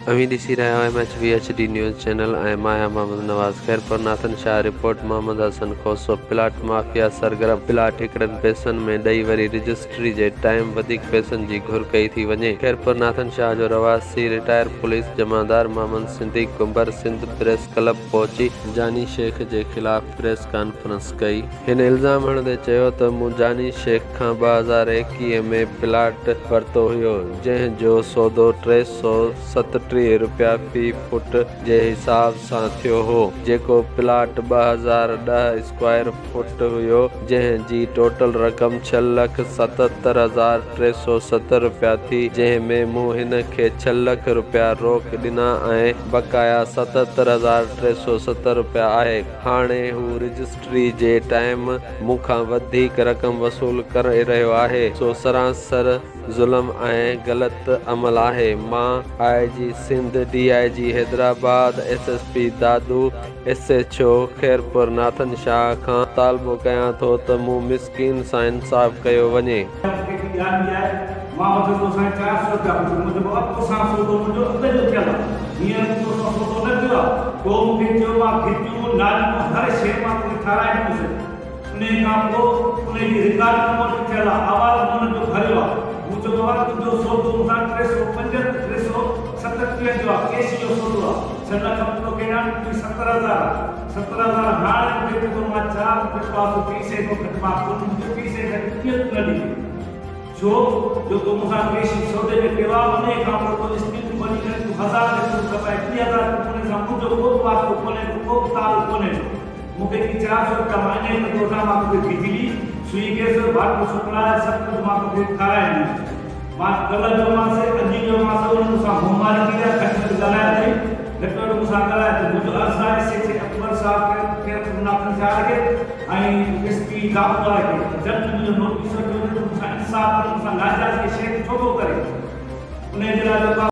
اوهين ڏسي رهيا آهيو M H V H D news channel ۽ مان آهيان Muhammad Nawaz Khairpur Nathan Shah report Muhammad Hassan Khoso plot mafia سرگرم پلاٽ هڪڙن پئسن ۾ ڏئي وري رجسٽري جي ٽائيم وڌيڪ پئسن جي گهر ڪئي ٿي وڃي خيرپور ناٿن شاهه جو رهواسي رٽائر پوليس جمعدار محمد سنڌي ڪنڀر سنڌ پريس ڪلب پهچي جاني شيخ جي خلاف پريس ڪانفرنس ڪئي. هن الزام هڻندي چيو ته مون جاني شيخ کان 2021 ۾ پلاٽ ورتو هيو، جنهن جو سودو 337 رپيا في فوٽ جي حساب سان ٿيو هو، جيڪو پلاٽ 2010 اسڪوائر فوٽ هيو، جنهن جي ٽوٽل رقم 6,77,370 رپيا ٿي، جنهن ۾ مون هن کي ڇهه لک رپيا روڪ ڏنا ۽ بقايا 77,370 رپيا آهي. هاڻي هو رجسٽري جي ٽائيم مون کان وڌيڪ رقم وصول ڪري رهيو آهي، سو سراسر ظلم ۽ غلط عمل آهي. مان I G Sindh, D I G Hyderabad, S S P Dadu, S H O Khairpur Nathan Shah کان مطالبو ڪيان ٿو ته مون مسڪين سان انصاف ڪيو وڃي. مون کي هڪ ڳالهه ٻي آهي، مان وٺس توسان 400 رپيا پٽ، منهنجو بابا توسان سودو منهنجو اڳ جو ٿيل آ، هينئر مون توسان سودو نه ٿيو آ، تو مون کي چيو مان گهٽيون، ناليون، هر شيء مان توکي ٺاهرائي ڏيندس، انهيء کان پوء انهيء جي رڪارڊنگ مون وٽ ٿيل آ، آواز مون ان جو ڀريو آ، مون چيو بابا تنهنجو سودو مون سان 305، 337 جو آ، ڪيش جو سودو آ، ڇهه لک مون توکي ڏيان، تنهنجي ستر هزار آ، 70,000 هاڻ مون کي چوندو مان چار مون کي پاسو ٽي سئي کان گهٽ مان ڪونه ڏيندس ٽي سئي گهٽ ڪيئن تون نه ڏيندين ڇو جو تو مون سان ڪيش سودي ۾ ڪيو آهي انهيء کان پوء تو اسڪيمون کولي ڪري تون هزار رپيو کپائي 30,000 رپيو انهي سان منهنجو ڪو به واسطو ڪونهي ڪو ڪو به تعلق ڪونهي ڪو مون کي چي 400 رپيا مان انهيء کان ٿو وٺان مان توکي بجلي سوئي گئس واٽر سپلاء سڀ ڪجهه مان توکي ٺاراهي ڏيندس مان ڪلهه جو مانس اڄ جو مانس انهن مون سان منهن ماري ڪئي آهي گهٽ وڌ ڳالهايو اٿئي گهٽ وڌ مون سان ڳالهايو اٿئي منهنجو عرض آهي سي ايڇ اڪبر صاحب کي خيرپور ناٿن شاهه کي ۽ ايس پي دادو واري کي ته جلد منهنجو نوٽيس وٺي وڃي ته مون سان انصاف ڪري مون سان ناجائز هي شيخ ڇو ٿو ڪري انهي جي لاء جيڪو.